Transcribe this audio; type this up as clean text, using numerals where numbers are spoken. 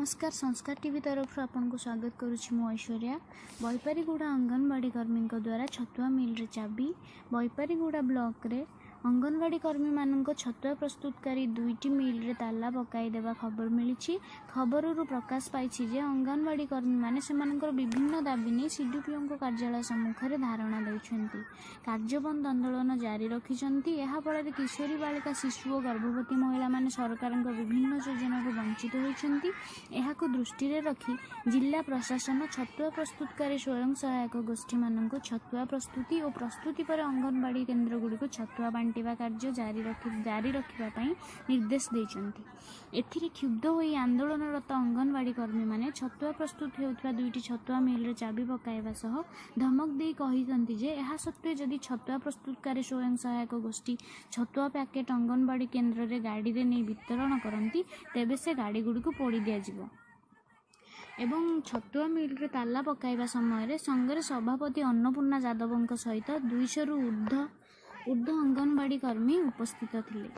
ନମସ୍କାର, ସଂସ୍କାର ଟିଭି ତରଫରୁ ଆପଣଙ୍କୁ ସ୍ୱାଗତ କରୁଛି ମୁଁ ଐଶ୍ୱର୍ଯ୍ୟା। ବୈପାରିଗୁଡ଼ା ଅଙ୍ଗନବାଡ଼ି କର୍ମୀଙ୍କ ଦ୍ୱାରା ଛତୁଆ ମିଲ୍ରେ ଚାବି। ବୈପାରିଗୁଡ଼ା ବ୍ଲକରେ ଅଙ୍ଗନବାଡ଼ି କର୍ମୀମାନଙ୍କ ଛତୁଆ ପ୍ରସ୍ତୁତକାରୀ ଦୁଇଟି ମିଲ୍ରେ ତାଲା ପକାଇ ଦେବା ଖବର ମିଳିଛି। ଖବରରୁ ପ୍ରକାଶ ପାଇଛି ଯେ ଅଙ୍ଗନବାଡ଼ି କର୍ମୀମାନେ ସେମାନଙ୍କର ବିଭିନ୍ନ ଦାବି ନେଇ ସିଡିପିଓଙ୍କ କାର୍ଯ୍ୟାଳୟ ସମ୍ମୁଖରେ ଧାରଣା ଦେଇଛନ୍ତି, କାର୍ଯ୍ୟବନ୍ଦ ଆନ୍ଦୋଳନ ଜାରି ରଖିଛନ୍ତି। ଏହାଫଳରେ କିଶୋରୀ ବାଳିକା, ଶିଶୁ ଓ ଗର୍ଭବତୀ ମହିଳାମାନେ ସରକାରଙ୍କ ବିଭିନ୍ନ ଯୋଜନାରୁ ବଞ୍ଚିତ ହୋଇଛନ୍ତି। ଏହାକୁ ଦୃଷ୍ଟିରେ ରଖି ଜିଲ୍ଲା ପ୍ରଶାସନ ଛତୁଆ ପ୍ରସ୍ତୁତକାରୀ ସ୍ୱୟଂ ସହାୟକ ଗୋଷ୍ଠୀମାନଙ୍କୁ ଛତୁଆ ପ୍ରସ୍ତୁତି ଓ ପ୍ରସ୍ତୁତି ପରେ ଅଙ୍ଗନବାଡ଼ି କେନ୍ଦ୍ରଗୁଡ଼ିକୁ ଛତୁଆ ବାଣ୍ଟିବା କାର୍ଯ୍ୟ ଜାରି ରଖିବା ପାଇଁ ନିର୍ଦ୍ଦେଶ ଦେଇଛନ୍ତି। ଏଥିରେ କ୍ଷୁବ୍ଧ ହୋଇ ଆନ୍ଦୋଳନରତ ଅଙ୍ଗନବାଡ଼ି କର୍ମୀମାନେ ଛତୁଆ ପ୍ରସ୍ତୁତ ହେଉଥିବା ଦୁଇଟି ଛତୁଆ ମିଲ୍ରେ ଚାବି ପକାଇବା ସହ ଧମକ ଦେଇ କହିଛନ୍ତି ଯେ ଏହା ସତ୍ତ୍ୱେ ଯଦି ଛତୁଆ ପ୍ରସ୍ତୁତକାରୀ ସ୍ୱୟଂ ସହାୟକ ଗୋଷ୍ଠୀ ଛତୁଆ ପ୍ୟାକେଟ୍ ଅଙ୍ଗନବାଡ଼ି କେନ୍ଦ୍ରରେ ଗାଡ଼ିରେ ନେଇ ବିତରଣ କରନ୍ତି, ତେବେ ସେ ଗାଡ଼ିଗୁଡ଼ିକୁ ପୋଡ଼ି ଦିଆଯିବ। ଏବଂ ଛତୁଆ ମିଲ୍ରେ ତାଲା ପକାଇବା ସମୟରେ ସଙ୍ଗରେ ସଭାପତି ଅନ୍ନପୂର୍ଣ୍ଣା ଯାଦବଙ୍କ ସହିତ 200ରୁ ଉର୍ଦ୍ଧ୍ୱ ଅଙ୍ଗନବାଡ଼ି କର୍ମୀ ଉପସ୍ଥିତ ଥିଲେ।